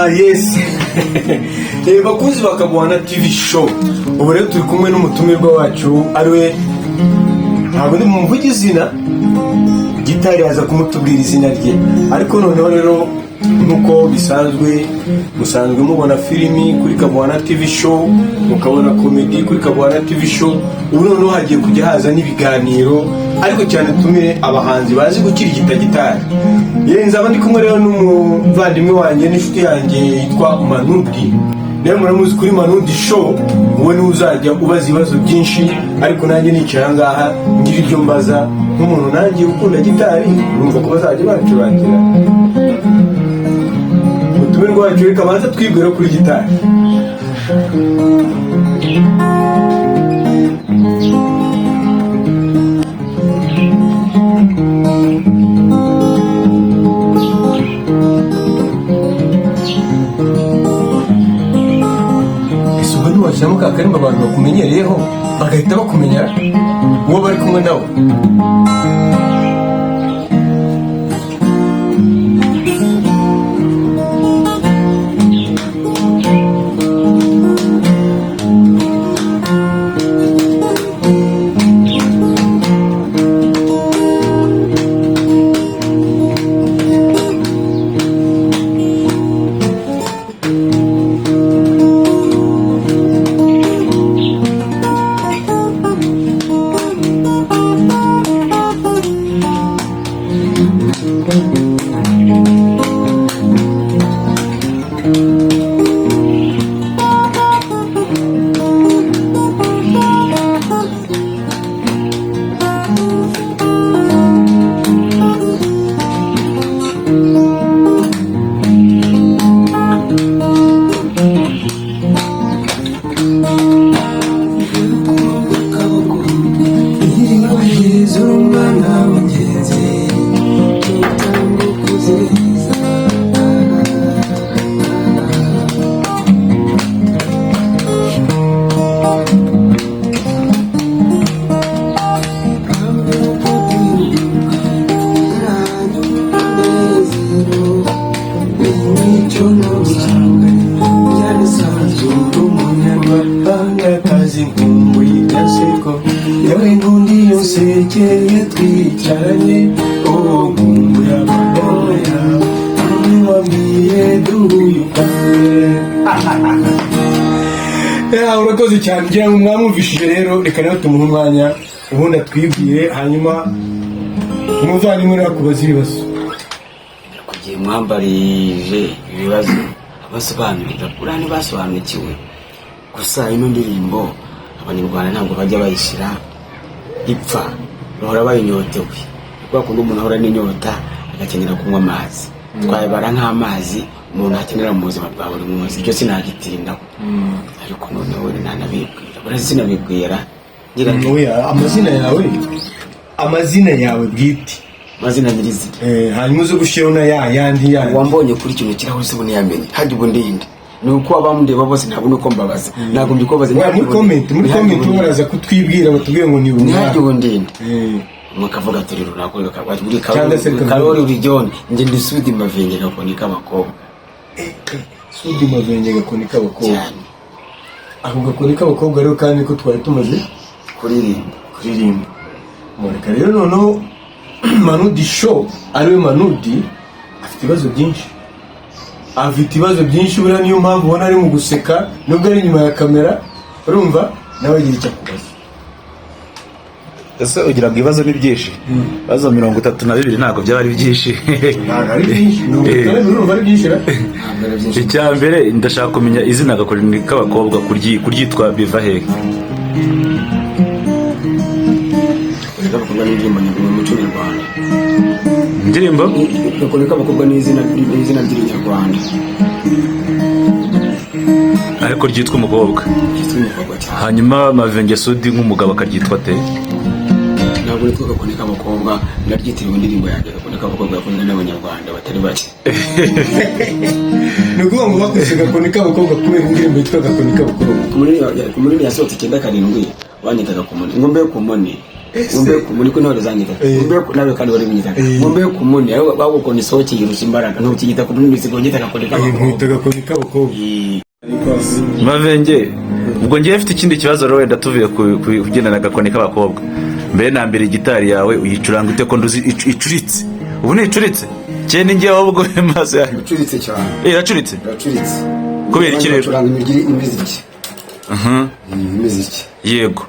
Yes. Bakunzi ba Kabwana TV Show, ubu rero turi kumwe n'umutumirwa wacu, ariwe ntabwo ndi mumvuge izina, gitari yaza kumutubwira izina rye. Ariko noneho rero, nk'uko bisanzwe, musanzwe mubona filimi kuri Kabwana TV Show, mukabona comedy kuri Kabwana TV Show. Ubu noneho hagiye kujya haza n'ibiganiro, ariko cyane tumire abahanzi bazi gukirigita gitari. Ye, nzaba ndi kumwe rero n'umuvandimwe wanjye n'inshuti yanjye yitwa Manudi. Nawe muramuzi kuri Manudi Show. Wowe niwe uzajya ubaza ibibazo byinshi, ariko nanjye nicara aha ngaha ngira ibyo mbaza nk'umuntu nanjye ukunda gitari. Urumva ko bazajya bancurangira. Umutumirwa wacu, reka abanza twibwira kuri gitari. Ese ubwo ntiwashyiramo ka karimbo abantu bakumenyereyeho, bagahita bakumenya uwo bari kumwe nawe? Umwana w'ingenzi. Umunyarwandakazi, nkumbuye inseko yawe, nkundi iyo nsekeye twicaranye. Ubu nkumbuye amagambo yawe amwe wambwiye duhuye ubwa mbere. Ya, urakoze cyane. Ngira ngo mwamwumvishije. Rero reka nawe tumuhe umwanya, ubundi atwibwire, hanyuma umuvandimwe nawe akubaza ibibazo. Kugiye mwambarije ibibazo, abasobanurira buriya ntibasobanukiwe. Gusa ino ndirimbo Abanyarwanda ntabwo bajya bayishyira ipfa, bahora bayinyotewe. Kubera kundi umuntu ahora n'inyota, agakenera kunywa amazi, twayabara nk'amazi umuntu akenera mu buzima bwa buri munsi. Icyo sinagitindaho, ariko noneho nanabibwira, buriya sinabibwira ngira nti Oya, amazina yawe, amazina yawe bwite. Amazina nyirizina. Hanyuma uze gushyiraho na ya yandi yandi. Wambonye kuri kino kirahure se, ubu ntiyamenye hajya ubu ndinde ni uko abamundeba bose ntabona uko mbabaza, ntabwo mbikubaza. Oya, muri comment, muri comment baraza kutwibwira, batubwire ngo ni ntihajya runaka. Ubu ndinde umwe akavuga ati runaka, uri Cyangwa se Karori, uri John, njye ndi Sudi Mavenge Gakoni k'abakobwa. Sudi Mavenge Gakoni k'abakobwa. Cyane. Ako gakoni k'abakobwa rero kandi ko twari tumaze kuririmba. Kuririmba. Mureka rero noneho Manudi Show, ariwe Manudi, afite ibibazo byinshi, afite ibibazo byinshi. Buriya niyo mpamvu ubona ari mu guseka nubwo ari inyuma ya kamera. Urumva nawe agira icyo akubaza. Ese ugira ngo ibibazo ni byinshi? Ibibazo 32 ntabwo byaba ari byinshi. Ntabwo ari byinshi, 32 urumva ari byinshi ra? Ntabwo ari byinshi. Icya mbere, ndashaka kumenya izina Gakoni k'abakobwa kuryitwa biva hehe? Gakoni k'abakobwa ni indirimbo mu muco nyarwanda. Indirimbo? Gakoni k'abakobwa ni izina ry'Irinyarwanda. Ariko ryitwa umukobwa? Ryitwa umukobwa cyane. Hanyuma Mavenge Sudi nk'umugabo akaryitwa ate? Ntabwo nitwa Gakoni k'abakobwa, naryitiriwe indirimbo yanjye Gakoni k'abakobwa yakunzwe n'Abanyarwanda batari bake. Ni ukuvuga ngo bakoze Gakoni k'abakobwa kubera indirimbo yitwa Gakoni k'abakobwa. Ku Munini yasohotse 97, banyitaga ku Munini ngo mbe ku Munini. Ngombe ku muri ko intore zanyitaga ngombe ku nawe kandi wari binyitaga ngombe ku muni aho bagukona isohoke yirusha imbaraga ntukiyita ku munini usigaye ugita agakoni k'abakobwa. Nkwita agakoni k'abakobwa. Mavenge, ubwo ngiye mfite ikindi kibazo rero, wenda tuvuye ku kugendana agakoni k'abakobwa. Mbere na mbere, gitari yawe uyicuranga ute ko nduzi icuritse? Ubu nticuritse cyane ni ngewe ahubwo maso yanjye. Ucuritse cyane. Eh, iracuritse. Uracuritse. Kubera iki rero? Bacuranga imigiri imiziki. Imiziki. Yego.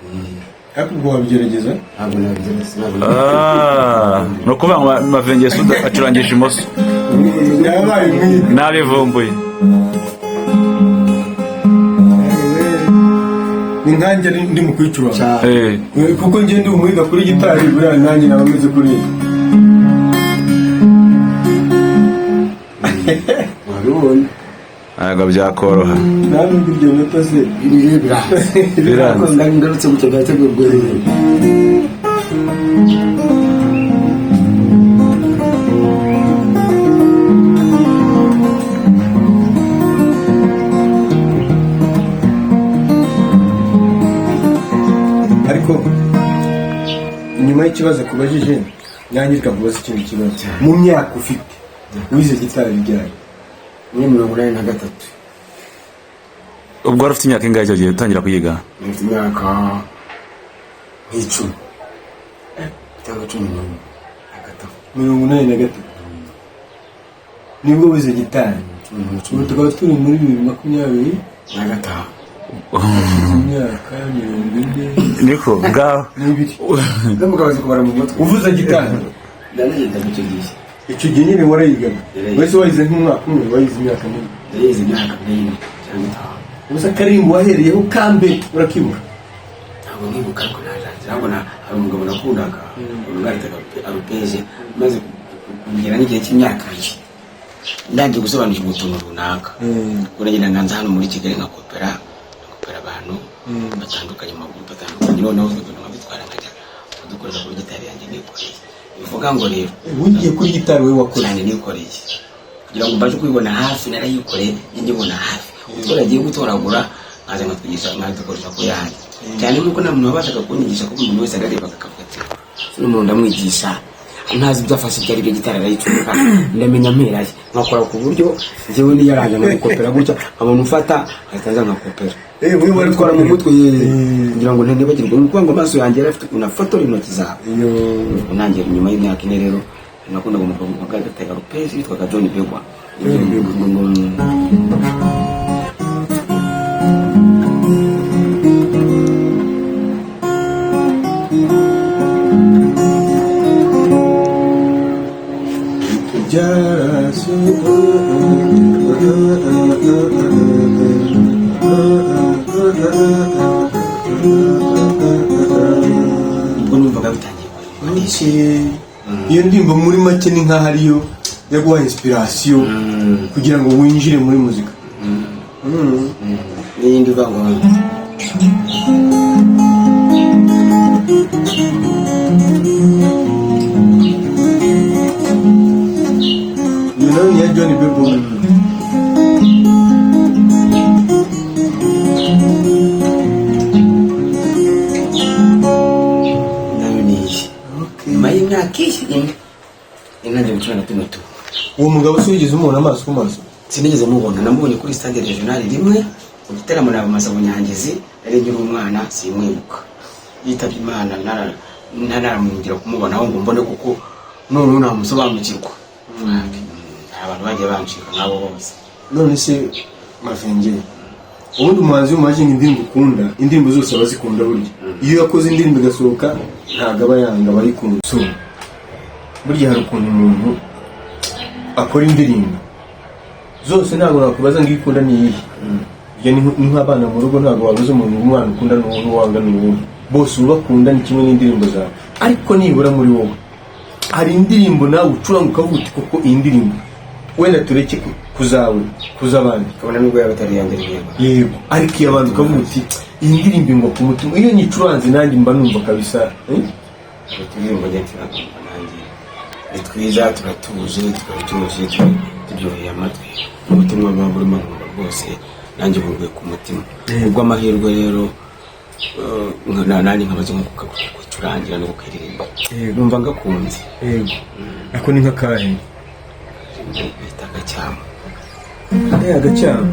Ariko ubwo wabigerageza? Ntabwo nabigerageza, ntabwo. Ah, ni ukuvuga ngo Mavenge Suda acurangisha imoso. Yabaye umwiga. Nabivumbuye. Ni nkanjye ndi mu kuyicuranga. Cyane. Kuko njye ndi umwiga kuri gitari, buriya nanjye naba meze kuriya. Wabibonye. Ntabwo byakoroha. Nta nubwo iryo nota se. Ibi biranze. Biranze. Ariko ngarutse gutya byategurwa. Ariko nyuma y'ikibazo akubajije, nanjye reka nkubaze ikindi kibazo. Mu myaka ufite, wize gitari ryari? Muri 83. Ubwo wari ufite imyaka ingahe icyo gihe utangira kuyiga? Mfite imyaka nk'icumi cyangwa 11 hagati aho. 83 nibwo wize gitari? 11. Ubu tukaba turi muri 2025. Imyaka 42. Niko ngaho. N'ibiri. N'umugabo azi kubara mu mutwe. Uvuze gitari. Ndanayigaga icyo gihe. Icyo gihe nyine warayigaga? Yarayiga. Wese wayize nk'umwaka umwe, wayize imyaka minini? Ndayize imyaka nk'ine cyangwa 5. Ubusa akaririmbo wahereyeho kambe urakibuka? Ntabwo nkibuka, ariko najanze ntabwo na hari umugabo nakundaga umwahitaga arupeje, maze kugera n'igihe cy'imyaka ibiri ndangiye gusobanukirwa utuntu runaka, ubwo nagenda nza hano muri Kigali nkakopera abantu batandukanye mu magurupe atandukanye, noneho utwo tuntu nkabitwara nkajya kudukorera kuri gitari yanjye nikoreye. Bivuga ngo rero Wigiye kuri gitari wowe wakoze? Cyane, nikoreye kugira ngo mbashe kuyibona hafi. Narayikoreye njye ngibona hafi, utwo nagiye gutoragura nkaza nkatwigisha nkadukoresha ku yanjye cyane, nk'uko nta muntu wabashaga kunyigisha, kuko umuntu wese ararebaga akavuga ati: "Uno muntu ndamwigisha ntazi ibyo afashe ibyo ari byo." Gitari arayicurika, ndamenya mperaye nkakora ku buryo njyewe niyaranjye nkabikopera gutya, nkabona ufata nkahita nza nkakopera. Eh, wowe wari Twara mu mutwe kugira ngo ntibagirwe, ni ukuvuga ngo amaso yanjye yari afite ukuntu afotora intoki zawe. Iyo. Nanjye nyuma y'imyaka 4 rero nakundaga umugabo wagatega rupezi witwaga John Begwa. John Begwa. Ubwo numvaga bitangiye kurisha. Iyo ndirimbo muri make ni nk'aho ariyo yaguha inspiration kugira ngo winjire muri muzika. N'iyindi ivuga ngo Iyo nayo ni iya John Bebo. Nayo ni iyi nyuma y'imyaka iyi 4 intangiye gucuranga tuno tuntu. Uwo mugabo se wigeze umubona amaso ku maso? Sinigeze mubona. Namubonye kuri stade regional rimwe mu gitaramo na Masabo Nyangezi, nari nkiri umwana, simwibuka. Yitabye Imana ntaramwongera kumubonaho ngo mbone, kuko noneho namusobanukirwa. Hari abantu bagiye bancika nk'abo bose. None se Mavenge, ubundi umuhanzi w'umajinga, indirimbo ukunda, indirimbo zose aba azikunda burya? Iyo yakoze indirimbo igasohoka ntabwo aba yanga, aba ayikunda. So burya hari ukuntu umuntu akora indirimbo zose, ntabwo nakubaza ngo iyo ukunda ni iyihe. Ibyo ni nk'abana mu rugo, ntabwo wabuze umuntu umwana ukunda n'uwo n'uwanga n'uwuhe, bose uba ubakunda, ni kimwe n'indirimbo zawe. Ariko nibura muri wowe hari indirimbo nawe ucuranga ukavuga uti: "Koko iyi ndirimbo," wenda tureke kuzawe, kuz'abandi. Kabona nubwo yaba atari iyanjye rero. Yego, ariko iyo abantu ukavuga uti: "Iyi ndirimbo ingwa ku mutima, iyo nyicuranze nanjye mba numva kabisa," eh? Uturirimbo njya ncuranga nanjye ni twiza, turatuje, turaryoshye, turyoheye amatwi. Ubutumwa buba burimo numva rwose nanjye bunguye ku mutima. Ubwo amahirwe rero Nanjye nkabaza nko kucurangira no kukaririmba. Yego. Numva ngakunze. Yego, ako ni nk'akahe? Bita Agacyamo. Agacyamo.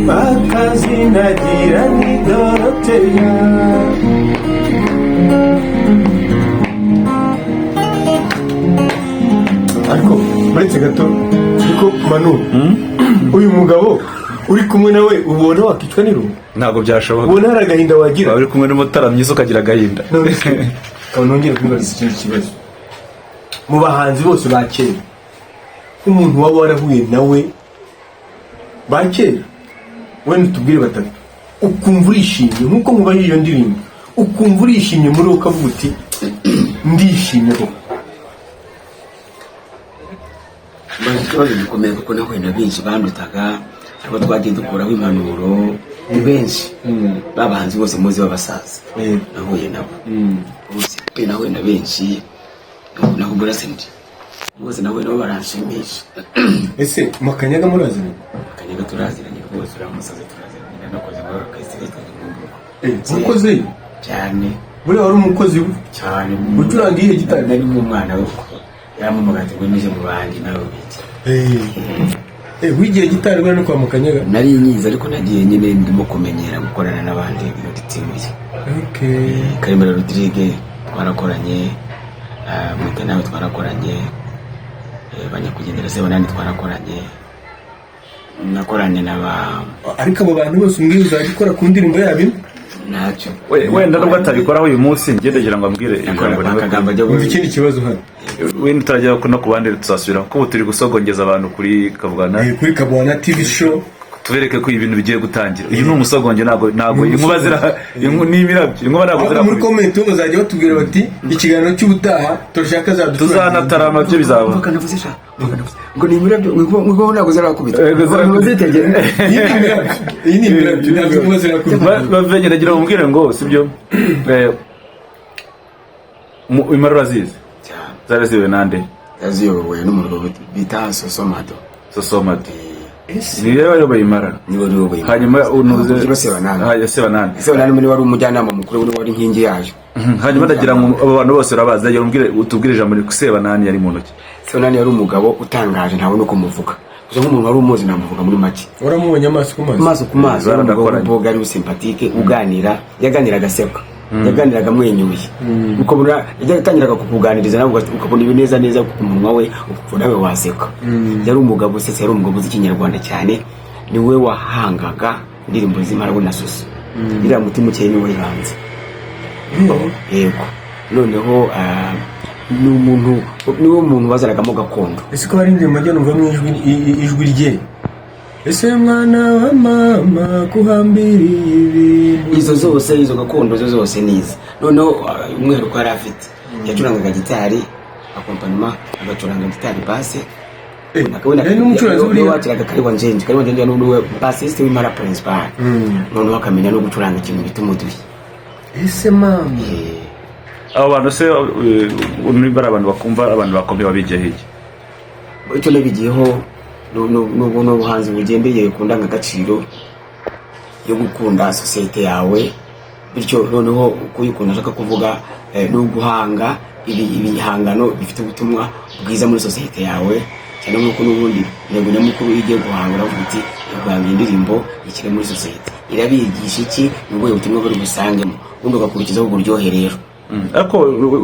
Bakazinagira ni Doroteya. Ariko uretse gato, ariko Manu, uyu mugabo uri kumwe nawe ubona wakicwa n'irungu? Ntabwo byashoboka. Ubona hari agahinda wagira? Waba uri kumwe n'umutara mwiza ukagira agahinda. None se ukaba nongera kwibaza ikindi kibazo: mu bahanzi bose ba kera, nk'umuntu waba warahuye nawe ba kera, wenda utubwire batatu, ukumva urishimye nk'uko mubaye iyo ndirimbo, ukumva urishimye muri wowe, ukavuga uti ndishimye koko. Mbaza ikibazo gikomeye, kuko nahuye na benshi bandutaga, abo twagiye dukuraho impanuro ni benshi. Babahanzi bose muzi b'abasaza, nahuye nabo bose pe. Nahuye na benshi, nakubwira senti bose nahuye nabo baranshimisha. Ese Makanyaga muraziranye? Kanyaga turaziranye rwose, uriya musaza turaziranye, nanakoze muri orchestre yitwa Inkumbuko. Umukozi? Cyane. Buriya wari umukozi we? Cyane. Ucuranga iyihe gitari? Nari nk'umwana we, kuko yarampamagaye ati ngo nije mu bandi nawe biki. Wigiye gitari buriya no kwa Makanyaga? Nari nyizi, ariko nagiye nyine ndimo kumenyera gukorana n'abandi muri timu ye. Karemera Rodrigue twarakoranye, Mwita nawe twarakoranye, Banyakugendera Sebanani twarakoranye, nakoranye na ba Ariko abo bantu bose umbwira, uzajya ukora ku ndirimbo yabo imwe? Ntacyo. Wenda nubwo atabikoraho uyu munsi, njye ndagira ngo ambwire ijambo Nakorana rimwe. Kagamba ajya Umva ikindi kibazo hano. Wenda utarajya no ku bandi, tuzasubira kuko ubu turi gusogongeza abantu kuri Kavugana. Kuri Kabwana TV Show. Tubereke ko ibintu bigiye gutangira. Uyu ni umusogongero, ntabwo inkuba zira ni imirabyo, inkuba ntabwo Ahubwo muri zirakubita. comment bo bazajya batubwira bati ikiganiro cy'ubutaha turashaka zaducuranga. Tuzanatarama, byo bizaba. Mvuga navuze sha, mvuga navuze ngo ni imirabyo, ngo ntabwo zirakubita. Yego, zirakubita. Muzitegere. Iyi ni imirabyo, iyi ni imirabyo, ntabwo inkuba zirakubita. Bavenge, ndagira ngo mubwire ngo sibyo. Impara urazizi? Cyane. Zari ziwe nande? Yaziyobowe n'umugabo bita Sosomado. Sosomado niyo wayoboye Impara? Niwe uyoboye. Hanyuma unuze Niba Sebanani. Ah, Sebanani. Sebanani niwe wari umujyanama mukuru, niwe wari inkingi yayo. Hanyuma ndagira ngo abo bantu bose urabazi, ndagira ngo umbwire, utubwire ijambo riri Sebanani yari mu ntoki. Sebanani yari umugabo utangaje, ntabona uko muvuga gusa nk'umuntu wari umuzi namuvuga muri make. Waramubonye amaso ku maso? Amaso ku maso. Yari umugabo Baranakoranye. w'umukobwa ari sympathique, uganira, yaganiraga aseka, yaganiraga amwenyuye, ukabona yatangiraga kukuganiriza nawe ukabona ibineza neza ku munwa we, ukumva nawe waseka. Yari umugabo usetse, yari umugabo uzi Ikinyarwanda cyane. Niwe wahangaga indirimbo z'Imarago na Soso, iriya Mutima Ukeye niwe wayihanze. Yego, noneho ni umuntu, niwe muntu wazanagamo gakondo. Ese ko hari indirimbo njya numva mu ijwi ijwi rye, ese mwana wa mama kuhambiriye ibintu? Izo zose, izo gakondo zo zose nize. Noneho umwihariko yari afite, yacurangaga gitari accompagnement, agacuranga gitari basse. Yari n'umucuranzi buriya. Wakiraga Kariwa Njenje. Kariwa Njenje niwe bassiste w'Impala Principal, noneho akamenya no gucuranga ikintu bita umuduhi. Ese mama! Abo bantu se, niba ari abantu bakumva, abantu bakomeye, wabigiye hirya? Icyo nabigiyeho ni ubuhanzi bugendeye ku ndangagaciro yo gukunda sosiyete yawe. Bityo noneho kuyikunda ashaka kuvuga ni uguhanga ibihangano bifite ubutumwa bwiza muri sosiyete yawe, cyane nk'uko n'ubundi intego nyamukuru iyo ugiye guhanga uravuga uti: "Guhanga indirimbo ikiri muri sosiyete irabigisha iki? Ni ubuhe butumwa buri busangemo?" Ubundi ugakurikizaho uburyohe rero. Ariko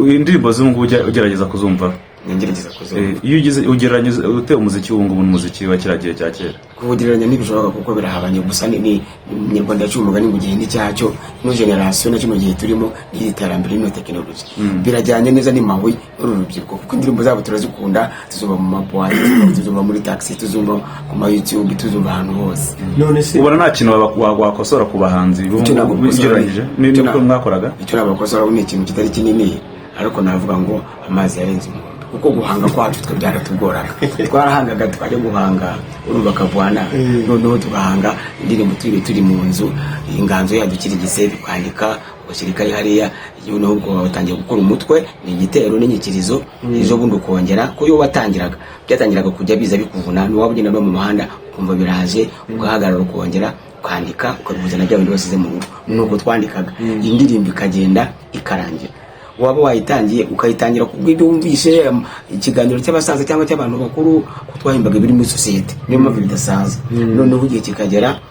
indirimbo z'ubu ngubu ugerageza kuzumva? Ngerageza kuzumva. Iyo ugize ugereranyije ute umuziki w'ubu ngubu n'umuziki wa kiriya gihe cya kera? Kuwugereranya ntibishoboka kuko birahabanye. Gusa ni Umunyarwanda yaciye umugani mu gihe n'icyacyo. Ino generasiyo na kino gihe turimo n'iri terambere, n'ino tekinoloji, birajyanye neza n'imahuye n'uru rubyiruko, kuko indirimbo zabo turazikunda, tuzumva mu mabuwate, tuzumva muri taxi, tuzumva ku ma YouTube, tuzumva ahantu hose. None se Ubona nta kintu wakosora ku bahanzi b'ubu Icyo ngubu nabakosora ugereranyije icyo n'uko mwakoraga? Icyo nabakosora ni ikintu kitari kinini, ariko navuga ngo amazi yarenze inkombe, kuko guhanga kwacu twe byaratugoraga. Twarahangaga, twajya guhanga urumva akavana, noneho tugahanga indirimbo turi mu nzu, inganzo yadukirigise, tukandika, ugashyira ikayi hariya, noneho ubwo watangiye gukora umutwe, ni igitero n'inyikirizo. Ejo bundi ukongera ko iyo watangiraga byatangiraga kujya biza bikuvuna, niwaba ugenda no mu muhanda ukumva biraje, ugahagarara, ukongera ukandika, ukabihuza na bya bindi wasize mu rugo. Nuko twandikaga indirimbo ikagenda ikarangira. Waba wayitangiye, ukayitangira kubw'ibyo wumvishe, ikiganiro cy'abasaza cyangwa cy'abantu bakuru, ko twahimbaga ibiri muri sosiyete, niyo mpamvu bidasaza. Noneho igihe kikagera,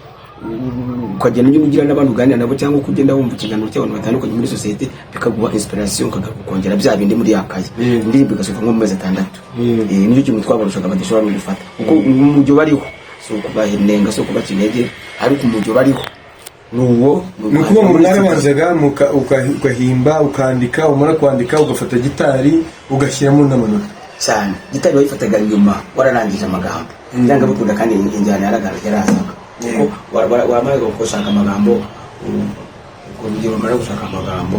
ukagenda ugenda ugira n'abandi uganira nabo, cyangwa uko ugenda wumva ikiganiro cy'abantu batandukanye muri sosiyete, bikaguha inspiration, ukagaruka ukongera bya bindi muri ya kaye, indirimbo igasohoka nko mu mezi 6. Nicyo kintu twabarushaga badashobora no gufata, kuko umujyo bariho si ukubahenenga, si ukubaca intege, ariko umujyo bariho ni uwo. Ni ukuvuga ngo mwarabanzaga ugahimba, ukandika, umara kwandika ugafata gitari ugashyiramo n'amanota? Cyane. Gitari wayifataga nyuma wararangije amagambo, byanga bikunda, kandi injyana yarazaga, kuko wamara gushaka amagambo, ubwo urugero wamara gushaka amagambo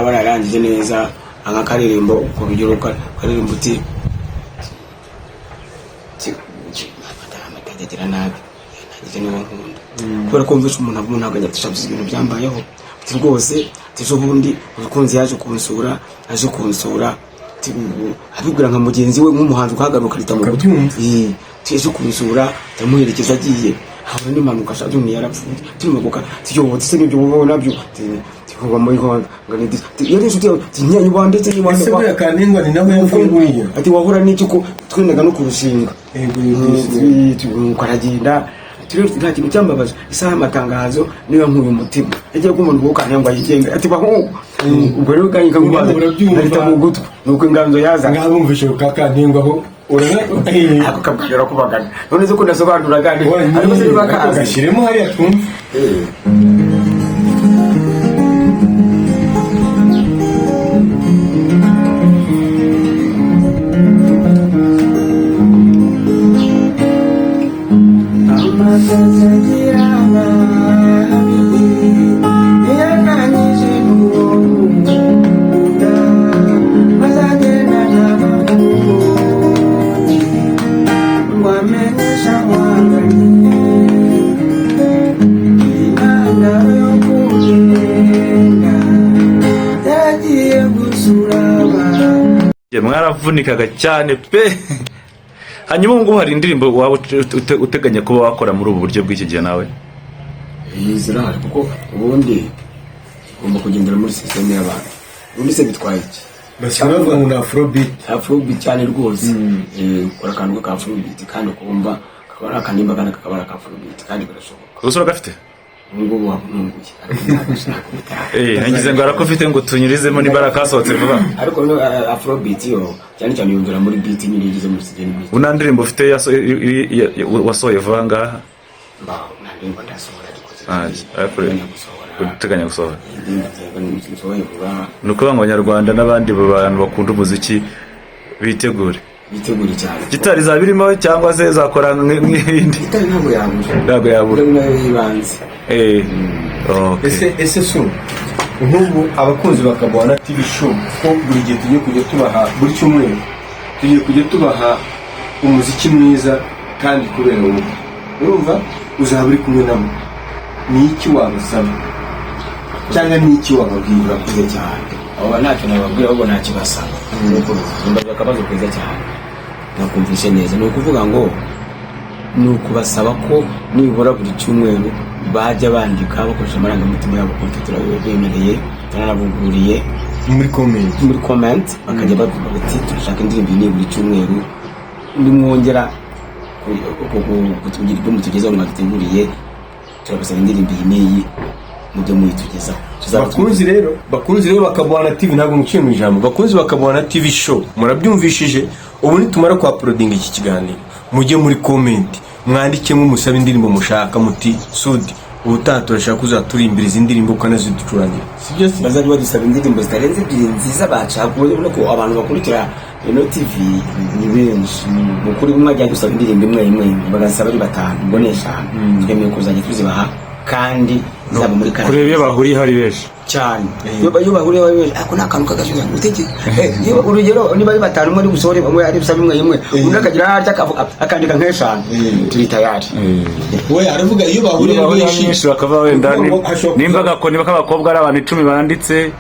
wararangije neza nk'akaririmbo, urwo rugero ukaririmba uti amategeko nabi ntagize niba nkunda, kubera ko mvishe umuntu avuga ntabwo ajya tushabuze ibintu byambayeho, ati rwose, ati ejo bundi umukunzi yaje kunsura, aje kunsura, ati, ubu abibwira nka mugenzi we, nk'umuhanzi ugahagarara ukarita mu gutwi. Ukabyumva. Ati ejo kunsura ndamuherekeza, agiye ahura n'impanuka, ashaje umuntu yarapfuye, turimaguka tuyobotse se n'ibyo wowe nabyo kuva muri ngo ni yari inshuti yawe, ati nyanyu ndetse Ese buriya Kantengwa ni nawe yavuye buriya? Ati wahura n'iki ko twendaga no kurushinga? Yego, yego. Nuko aragenda. Ati rero nta kintu cyambabaje, isaha y'amatangazo niyo nkuye umutima yagiye kumva ngo Kantengwa yigenga, ati bahungu, ubwo rero kandi Ubwo urabyumva. nkarita mu gutwi, nuko inganzo yaza. Ngaho bumvishe ka Kantengwa aho urabona. Ako kabwira kubagana none se ko ndasobanura kandi, ariko se niba kazi Gashyiremo hariya twumve. Mwaravunikaga cyane pe. Hanyuma ubu ngubu hari indirimbo waba uteganya kuba wakora muri ubu buryo bw'iki gihe nawe? Iyi zirahari, kuko ubundi ugomba kugendera muri sisiteme y'abantu. Ubundi se bitwaye iki? Basigaye bavuga ngo ni afrobeat. Afrobeat cyane rwose. Ukora akantu ka afrobeat kandi ukumva kakaba ari akanimba, kandi kakaba ari aka afrobeat, kandi birashoboka. Gusa uragafite? Ubu ngubu wabununguye, ariko nzagashaka ubutaha. Nagize ngo arakufite ngo tunyurizemo niba arakasohotse vuba. Ariko no afrobeat yo cyane cyane yumvira muri beat nyine igeze muri studio ni beat. Ubu nta ndirimbo ufite wasohoye vuba ngaha? Mbaho nta ndirimbo ndasohora, ariko Ah, ariko nteganya gusohora. Uteganya gusohora? Indirimbo nsohoye vuba. Ni ukuvuga ngo Abanyarwanda n'abandi bantu bakunda umuziki bitegure. Bitegure cyane. Gitari izaba irimo cyangwa se zakora nk'iyindi? Gitari ntabwo yabura. Ntabwo yabura. Gitari nayo y'ibanze. Okay. Ese so nk'ubu abakunzi ba Kabwana TV Show, ko buri gihe tugiye kujya tubaha, buri cyumweru tugiye kujya tubaha Umuziki mwiza kandi kubera wowe, urumva uzaba uri kumwe nabo. Ni iki wabasaba cyangwa ni iki wababwira? Urakoze cyane. Abo ntacyo nababwira, ahubwo ntakibasaba. Nuko mbaza akabazo keza cyane, nakumvishe neza. Ni ukuvuga ngo ni ukubasaba ko nibura buri cyumweru bajya bandika bakoresha amarangamutima yabo, kuko turabemereye, turanabuguriye. Muri comment. Muri comment bakajya bavuga bati: "Turashaka indirimbo iyi buri cyumweru, nimwongera kutugira ibyo mutugezaho mwaduteguriye, turabasaba indirimbo iyi n'iyi mujye muyitugezaho." Bakunzi rero Bakabwana TV, ntabwo muciye mu ijambo. Bakunzi Bakabwana TV Show, murabyumvishije. Ubu nitumara kwa uploadinga iki kiganiro, mujye muri comment mwandikemo, musabe indirimbo mushaka, muti: "Sudi, ubutaha turashaka uzaturimbira izi ndirimbo ukanaziducurangira." Sibyo se? Bazajya badusaba indirimbo zitarenze ebyiri nziza bacaguye. Ubona ko abantu bakurikira ino TV ni benshi. Mu kuri umwe ajya gusaba indirimbo imwe imwe, bagasaba ari batanu, ubwo ni eshanu. Twemeye kuzajya tuzibaha kandi zaba muri kare. Kureba iyo bahuriye hari benshi. Cyane, iyo bahuriye ari benshi. Ako ni akantu k'agashyushyu uteke. Urugero, niba ari batanu, umwe ari busohore, umwe ari busabe imwe imwe, undi akagira aho arya akandika nk'eshanu, turi tayari. We aravuga iyo bahuriye iyo bahuriye benshi. Benshi bakaba wenda Hashobora nimba agakoni k'abakobwa ari abantu 10 banditse,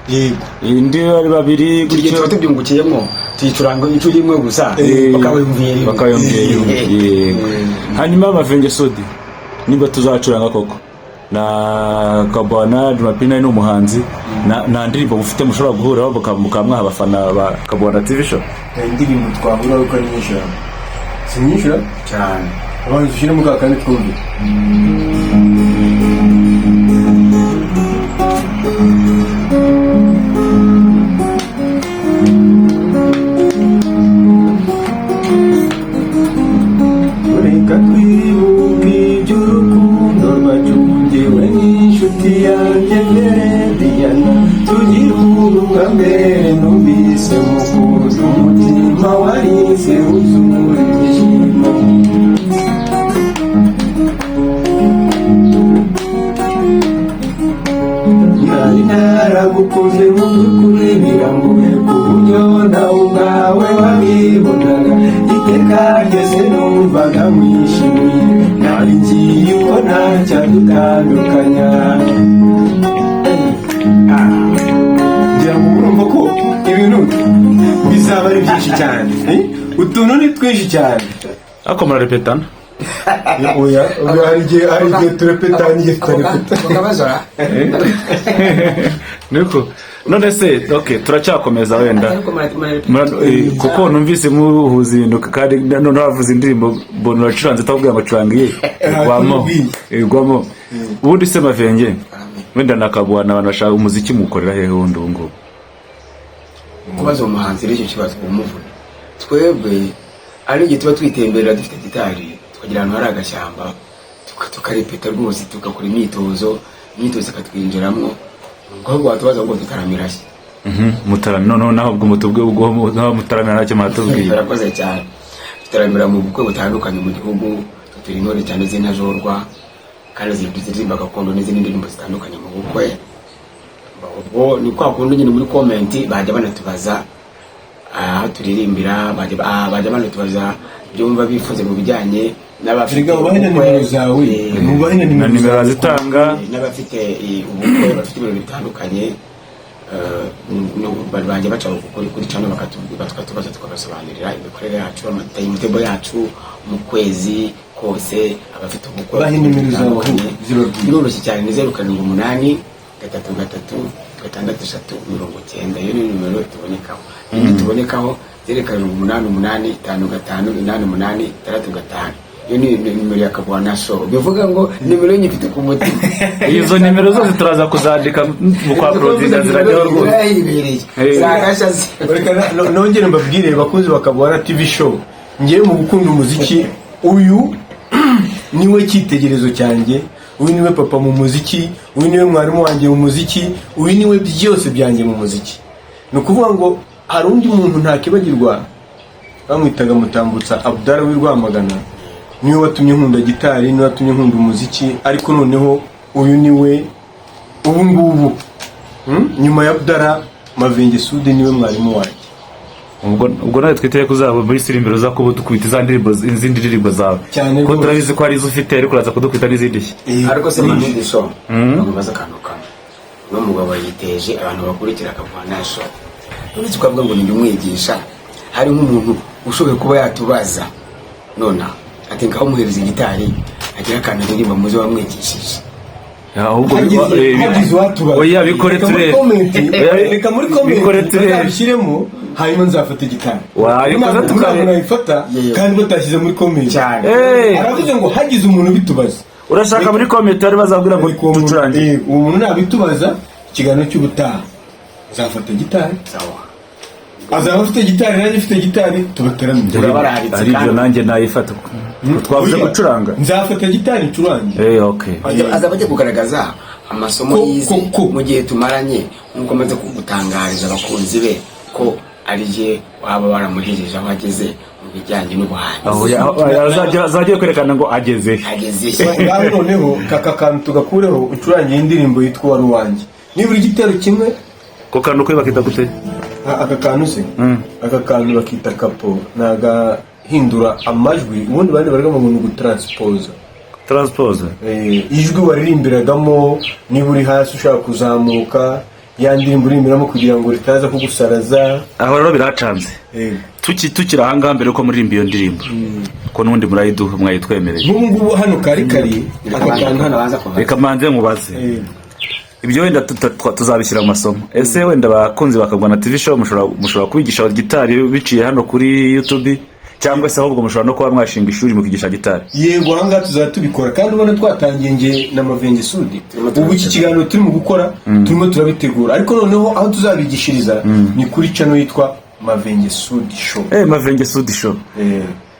indi ari babiri Igihe gutyo. Tuba tubyungukiyemo, tuyicuranga inshuro imwe gusa, bakabiyumviye rimwe. Bakayongera rimwe. Yego. Hanyuma Mavenge Sudi, niba tuzacuranga koko na Kabwana Jumapili ni umuhanzi, nta ndirimbo mufite mushobora guhuraho mukaba mwaha abafana ba Kabwana TV Show? Nta indirimbo twahura kuko ari nyinshi, si nyinshi Cyane. Abantu dushyire mu kandi twumve. Reka twibuke iby'urukundo rwacu, njyewe n'inshuti yanjye Diana, tugira ubwa mbere numvise mukuzi, umutima warize wuzura ibyishimo. Nari naragukunze mu by'ukuri, birambuye ku buryo nawe ubwawe wabibonaga. Iteka ryose numvaga mwishimiye, nari nzi yuko ntacyadutandukanya. Ngira ngo urumva ko ibintu bizaba ari byinshi cyane. Utuntu ni twinshi cyane. Ariko murarepetana? Oya, oya, hari igihe turepeta n'igihe tutarepeta. Bakabazora. Niko none se, okay, turacyakomeza wenda. Ariko Kuko numvise muhuza ibintu, kandi noneho havuze indirimbo mbona uracuranze utakubwira ngo curanga iye gwamo. Tumubwiye. Gwamo. Ubundi se Mavenge, wenda na Kabwana, abantu bashaka umuziki mukorera hehe wundi ubu ngubu? Kubaza umuhanzi rero icyo kibazo umuvuna. Twebwe ari igihe tuba twitemberera dufite gitari, tukagira ahantu hari agashyamba, tukarepeta rwose, tugakora imyitozo, imyitozo ikatwinjiramo. Ubwo watubaza ngo dutaramira he? Mutarami noneho naho ubwo mutubwe, ubwo naho mutaramira ntacyo muratubwiye. Turakoze cyane. Dutaramira mu bukwe butandukanye mu gihugu. Turi intore cyane z'intajorwa kandi ziririmba gakondo n'izindi ndirimbo zitandukanye mu bukwe. Ubwo ni kwa kundi nyine muri comment bajya banatubaza aho turirimbira, bajya banatubaza ibyo bumva bifuza mu bijyanye n'abafite Erega ubahe na ubukwe, nimero zawe. Mubahe na na nimero nimero zawe. zitanga. N'abafite ubukwe, bafite ibirori bitandukanye, bajya baca kuri channel bakatubaza, tukabasobanurira imikorere yacu, amatimetable yacu mu kwezi kose, abafite ubukwe, Bahe bafite ibirori nimero zawe, bitandukanye. zibabwire. Biroroshye cyane, ni 0783336390. Iyo ni nimero tubonekaho. Indi tubonekaho 0788558865. Iyo ni nimero ya Kabwana Show, bivuga ngo nimero nyifite ku mutima. Izo nimero zose turaza kuzandika mu kwa producer, zirajyaho rwose. Zirahibereye. Zagasha. Reka nongere mbabwire, bakunzi Bakabwana TV Show, ngewe mu gukunda umuziki uyu niwe cyitegererezo cyanjye, uyu niwe papa mu muziki, uyu niwe mwarimu wanjye mu muziki, uyu niwe byose byanjye mu muziki. Ni ukuvuga ngo hari undi muntu ntakibagirwa, bamwitaga Mutambutsa Abdara w'i Rwamagana, niwe watumye nkunda gitari, niwe watumye nkunda umuziki. Ariko noneho uyu niwe ubu ngubu. Nyuma ya Abdara, Mavenge Sudi niwe mwarimu wanjye. Ubwo nawe twiteye ko uzaba muri siri imbere, uza kuba udukubita za ndirimbo, izindi ndirimbo zawe. Cyane Kuko rwose. turabizi ko hari izo ufite, ariko uraza kudukubita n'izindi nshya. Ariko se Manudi Show, bamubaza akantu kamwe. Uno mugabo yiteje abantu bakurikira Akabwana Show, uretse ko avuga ngo ni umwigisha, hari nk'umuntu ushoboye kuba yatubaza nonaha ati ngaho muhereza gitari agira akantu aririmba muze wamwigishije? Ahubwo Hagize uwatubaza. Oya, bikore Reka muri turebe. comment, Oya, reka muri comment bikore turebe. bazabishyiremo, hanyuma nzafata gitari. Wabikoze. Ntabwo nayifata Yewe. kandi batashyize muri comment. Cyane. Aravuze ngo hagize umuntu ubitubaza. Urashaka muri comment bari bazabwira ngo Ariko uwo muntu- ducurange? Uwo muntu nabitubaza, ikiganiro cy'ubutaha nzafata gitari. Sawa. Azaba afite gitari, nanjye mfite gitari, tubateramire. Turabararitse. Ari ibyo. Kandi- Nanjye nayifata. Twavuze Oya, gucuranga. Nzafata gitari ncurange. Okay. Azaba agiye kugaragaza amasomo yize mu gihe tumaranye, nk'uko amaze gutangariza abakunzi be ko ari je waba waramugejeje aho ageze mu bijyanye n'ubuhanzi. Aho azajya kwerekana ngo ageze he. Ageze. Ngaho noneho kaka kantu tugakureho, ucurangiye indirimbo yitwa "Wari Uwanjye", nibura igitero kimwe. Ko kantu kwe bakita gute? Aka kantu se, aka kantu bakita capo, ni agahindura amajwi. Ubundi bandi baravuga ngo ni ugutransipoza. Transpose. Ijwi waririmbiragamo, niba uri hasi ushaka kuzamuka, ya ndirimbo uririmbiramo kugira ngo ritaza kugusaraza. Aho rero biracanze. Tukiri ahangaha, mbere yuko muririmba iyo ndirimbo, ko n'ubundi murayiduha, mwayitwemereye. Nk'ubu ngubu hano kari kari aka kantu hano. Abanza kuva. Reka manze mubaze. Ibyo wenda tuzabishyira mu masomo. Ese wenda abakunzi ba Akabwana TV Show mushobora kubigisha gitari biciye hano kuri YouTube, cyangwa se ahubwo mushobora no kuba mwashinga ishuri mukigisha gitari? Yego, ahangaha tuzaba tubikora, kandi ubona twatangiye nge na Mavenge Sudi. Ubu iki kiganiro turimo gukora, turimo turabitegura, ariko noneho aho tuzabigishiriza ni kuri channel yitwa Mavenge Sudi Show. Mavenge Sudi Show.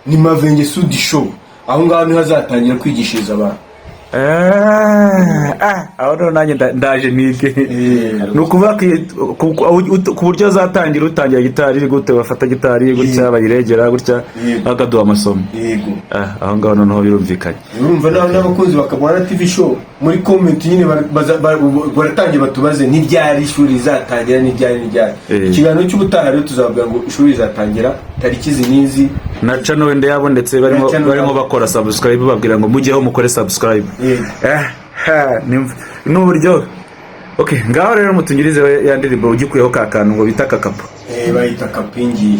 Ni Mavenge Sudi Show, aho ngaho niho azatangira kwigishiriza abantu. Aho rero nanjye ndaje nige. Ni ukuvuga ko ku buryo azatangira, utangira gitari gute, bafata gitari gutya, bayiregera gutya, bakaduha amasomo. Yego. Aho ngaho noneho birumvikanye. Urumva nawe n'abakunzi ba Akabwana TV Show muri comment nyine baratangiye batubaze n'iryari ishuri rizatangira, n'iryari, n'iryari. Ikiganiro cy'ubutaha rero tuzababwira ngo ishuri rizatangira tariki izi n'izi. Na channel wenda yabonetse, barimo Na channel barimo yabonetse. bakora subscribe, babwira ngo mujyeho mukore subscribe. Yego. Ni uburyo. Okay, ngaho rero mutungirize ya ndirimbo ugikuyeho ka kantu ngo bita kakapo. Bayita kapingiye.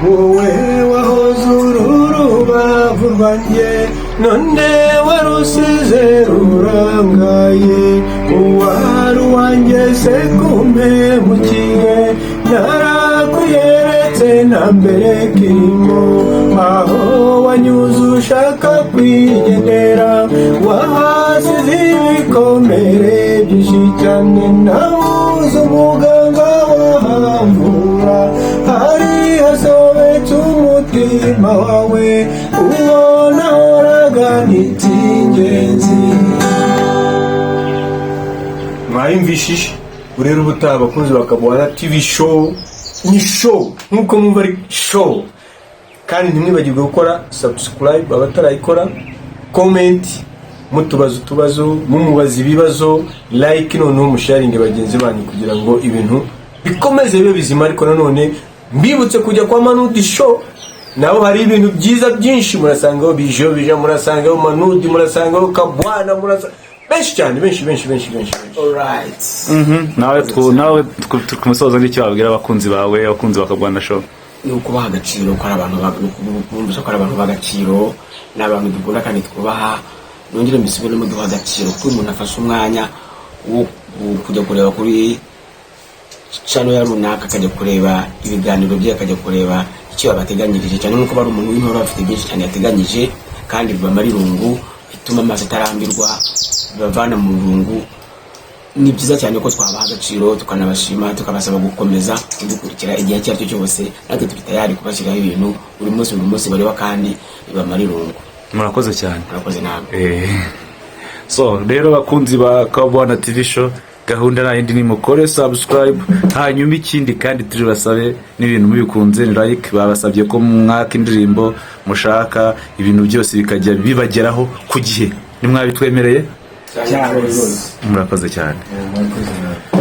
Wowe wahoze uru rubavu rwanjye, none warusize rurangaye. Uwari uwanjye se kumpemukiye? Narakuyeretse na mbere kirimo, aho wanyuze ushaka kwigendera wahasize ibikomere byinshi cyane. Nabuze umuganga wahamvura, hari hasobetse umutima wawe, uwo nahoraga n'icy'ingenzi. Mwayumvishije rero. Ubutaha abakunzi ba Akabwana TV Show, ni show nk'uko mwumva ari show, kandi ntimwibagirwe gukora subscribe abatarayikora, comment mutubaza utubazo, mumubaza ibibazo, like, noneho musharinge bagenzi banyu kugira ngo ibintu bikomeze bibe bizima. Ariko nanone mbibutse kujya kwa Manudi Show, naho hari ibintu byiza byinshi. Murasangaho Bijo Bija, murasangaho Manudi, murasangaho Kabwana, murasanga benshi cyane, benshi benshi benshi benshi benshi. Alright. Nawe ku musozo n'icyo wabwira abakunzi bawe, abakunzi ba Akabwana Show? Ni ukubaha agaciro, ko ari abantu ni ukubumvisha ko ari abantu b'agaciro, ni abantu dukunda kandi twubaha. Nongere mbisubiremo, duha agaciro kuko umuntu afashe umwanya wo kujya kureba kuri channel ya runaka, akajya kureba ibiganiro bye, akajya kureba icyo yabateganyirije, cyane nk'uko bari umuntu w'intore afite byinshi cyane yateganyije kandi bibamara irungu, bituma amaso atarambirwa, bibavana mu irungu. Ni byiza cyane ko twabaha agaciro, tukanabashima, tukabasaba gukomeza kudukurikira igihe icyo ari cyo cyose. Natwe turi tayari kubashyiraho ibintu buri munsi, buri munsi bareba kandi bibamara irungu. Murakoze cyane. Murakoze nawe. So rero, bakunzi ba Kabwana TV Show, gahunda nta yindi, ni mukore subscribe. Hanyuma ikindi kandi turi basabe n'ibintu mubikunze ni like. Babasabye ko mwaka indirimbo mushaka, ibintu byose bikajya bibageraho ku gihe. Nimwabitwemereye? Cyane rwose. Murakoze cyane. Murakoze nawe.